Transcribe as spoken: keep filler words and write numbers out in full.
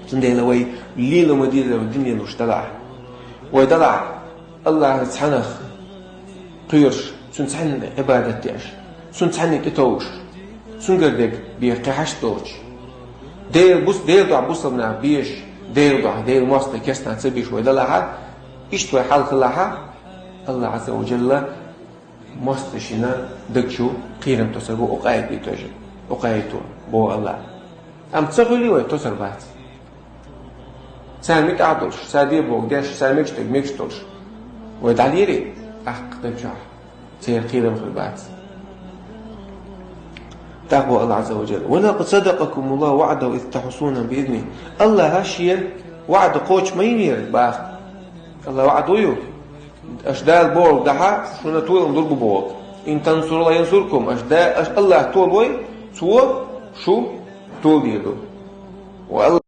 Цундела вай лела ма деза вай дин лелаш далахь. Вай далахь АллахӀ цхьаннах кхоьруш, Цунна цхьанна Ӏибадат деш, Цунна цхьанна тӀетовжаш, Цунгара дерг бе кхы хьашт долча, Дела бус-, Дела дуьхьа бусалба нах безаш, Дела дуьхьа, Дела моастагӀий керста нах ца безаш вай далахь, иштта вай хьал хилахь, АллахӀ Ӏазза ва Джалла моастагӀашта даг чу кхерам тосаргва укх аято тӀа, укх аято, боху АллахӀа. Амма ца хуьлий вай, тосар бац. Царна муьтӀахь долуш, цара де бохург деш, цара мегаш дерг мегаш долуш, вай дӀалелий, тӀаккха даг чохь церан кхерам хир бац. ТӀаккха боху АллахӀ Ӏазза ва Джалла: «ولقد صدقكم الله وعده إذ تحسونهم بإذنه». АллахӀа Шен ваӀда кхочуш ма йинера боху. АллахӀа ваӀда ду ю? Аша Дала бохург дахь, шуна толам лур бу боху. «إن تنصروا الله ينصركم». Аша Да-, аша АллахӀ толавой, Цо шу толадийр ду. Ва Алла-